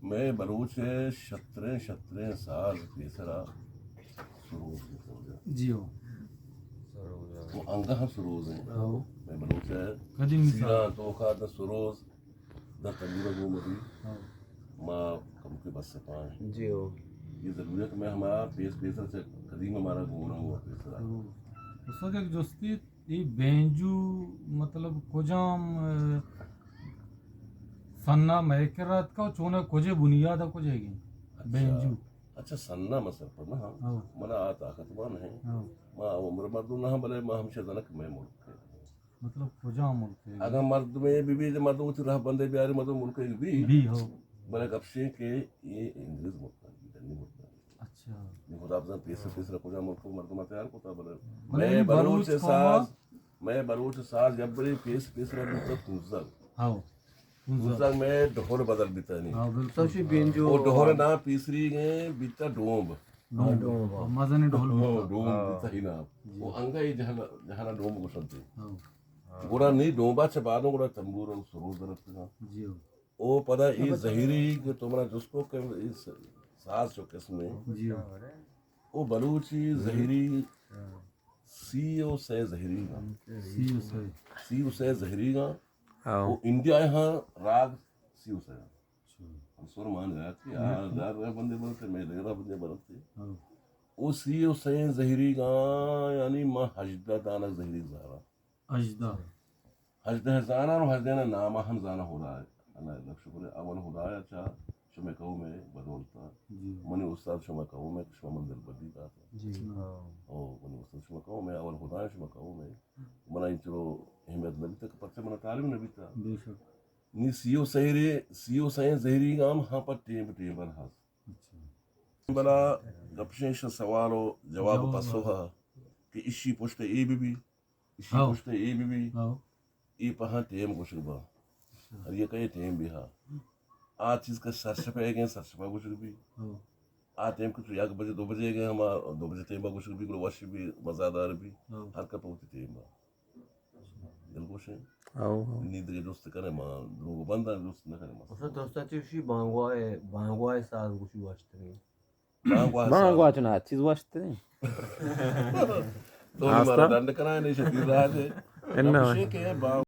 مئے بلوچ ءِ شتریں، شتریں ساز پیسرا سروز بوتگ۔ جی ہو۔ و انگہ ہم سروز ہیں۔ ہو۔ مئے بلوچ ءِ قدیم مثال۔ سیراں توکا داں سروز، داں تنبورا گوں مبی۔ ہو۔ ما کمکے بس پائیں۔ جی ہو۔ یہ ضروری ہے کہ مئے ہما پیس پیسر چہ قدیم ہمارا گونا ہوا پیسرا۔ ہو۔ استاد، یک جستی، اے بینجو مطلب کجام، اے، سنا مئے کرا اتکا و چونا کجے بنیادا کجے گی؟ اچھا۔ بینجو۔ اچھا، سنا ما سرپد نہ ہاں۔ ہاں۔ منا آ طاقت ما نہیں۔ ہاں۔ ما عمر مردم نہ ہاں، بلے ما ہمیشہ زاناں کہ مئے ملک ہے۔ مطلب کجام ملک ہے؟ اگاں مردمے بی بی، مردم وتی رہبندے بیاری، مردم ملک ہے بی۔ بی ہو۔ بلے گپ شے کہ یہ انگریز ملک ہے، جنی ملک ہے۔ اچھا۔ نی خدا بزان پیسر پیسر کجا ملک مردم تیار کتا، بلے بلے مئے بلوچ بلوچ قوم ساز، مئے بلوچ ساز جبری پیس پیسر بیتا پونزگ۔ ہاں۔ پونزگ۔ پونزگ مئے ڈھول بدل بیتا نی۔ ہاں، بالکل۔ Sushi banjo. او ڈھول نا پیسری گئے بیتا ڈومب۔ ڈومب۔ ڈومب۔ مزنی ڈھول ہاں، بیتا۔ ڈومب ہاں۔ بیتا ہی نا۔ جی۔ او انگا یہ جہلا، جہلا ڈومب گوشنتے۔ ہاں۔ گڑا نی ڈومبا چہ بعدوں گڑا تنبور و سروز درتگا۔ جی۔ او پدا اے زہیری کہ تو منا جست کو کہ اے س-، ساز چو قسم ہے۔ جی۔ او بلوچی زہیری سی و سے زہیری گا۔ سی و سے۔ سی و سے زہیری گا۔ ہاں۔ او انڈیا ہاں راگ سی و سے۔ اچھا۔ ہم سر مان رہا تھی، آ، دار رہا بندے بنتے، میں دے رہا بندے بنتے۔ ہاں۔ او سی و سے زہیری گا، یعنی ما ہژدہ دانہ زہیری زارا۔ ہژدہ۔ ہژدہ زاناں و ہژدہ نا نام ہم زاناں خدا ہے۔ اللہ لک شکر ہے۔ اول خدا ہے، اچھا، شمع قوم ہے، بدولتا۔ جی۔ منی استاد شمع قوم ہے، شمع من دل بدی داتا۔ جی۔ او، منی استاد شمع قوم ہے، اول خدا ہے، شمع قوم ہے۔ منا انچو اہمیت نہ بیتا کہ پرچہ منا تعلیم نہ بیتا۔ بے شک۔ نی سی و سہرے، سی و سہیں زہری گام ہاں پر ٹیم ٹیم پر ہاس۔ اچھا۔ بلا گپشیں شہ سوال و جواب و جواب۔ پسو ہا کہ اشی پشت اے بی بی۔ اشی ہاؤ۔ پشت اے بی بی۔ ہاؤ۔ اے پہاں ٹیم گوشگ با۔ اچھا۔ ہر یک اے ٹیم بی ہا۔ آ چیز کہ سرشپے گئے، سرشپا گوشگ بی۔ ہاؤ۔ آ ٹیم کہ تو یک بجے، دو بجے گئے، ہما دو بجے ٹیم با گوشگ بی، گڑا وش بی، مزہ دار بی۔ ہاؤ۔ ہر کپ ہوتی ٹیم با۔ دل گوشیں۔ How, how. نی دگہ جست کنے ما، دروگ بندان جست نہ کنے ما۔ اصلاً درستاں چی وشی بانگواہ، بانگواہ ساز گوشی واشتگیں۔ بانگواہ بانگواہ ساز۔ چنا چیز واشتگیں۔ تو آستا۔ مارا ڈنڈ کنائے نہیں شدی راج ہے۔ انہا۔ گپ شے کہ بانگ